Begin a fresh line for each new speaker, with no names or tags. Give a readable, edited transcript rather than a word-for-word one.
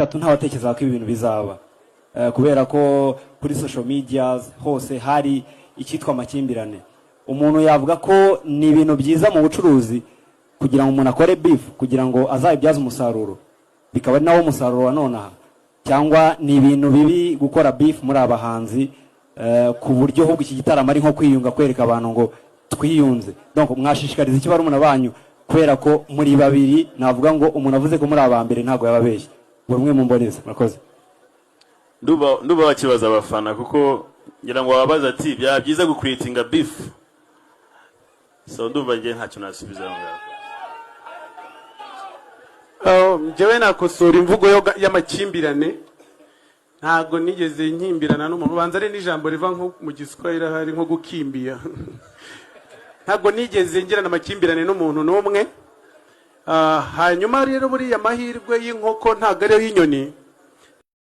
3 ntawatekerezaga ko ibi bintu bizaba. Kubera ko kuri social media hose hari icyitwa amakimbirane. Umuntu yavuga ko ni ibintu byiza mu bucuruzi kugira ngo umuntu akore beef, kugira ngo azabibyaze umusaruro, bikaba ari nawo musaruro wa nonaha, cyangwa ni ibintu bibi gukora beef muri aba bahanzi, ku buryo ahubwo iki gitaramo ari nko kwiyunga, kwereka abantu ngo twiyunze? Donc mwashishikariza iki barumuna banyu, kubera ko muri babiri navuga ngo umuntu avuze ko muri aba mbere ntabwo yababeshye? Buri umwe mumboneze. Murakoze.
Ndumva bakibaza abafana, kuko ngira ngo wababaza ati byaba byiza gucreatinga beef. So ndumva njye ntacyo nasubiza aho ngaho.
Oh, njyewe nakosora imvugo y'amakimbirane. Ntabwo nigeze nkimbirana n'umuntu. Ubanza ari n'ijambo riva nko mu Giswahili ahari, nko gukimbia. Ntabwo nigeze ngirana amakimbirane n'umuntu n'umwe. Hanyuma rero buriya amahirwe y'inkoko ntabwo ariyo y'inyoni.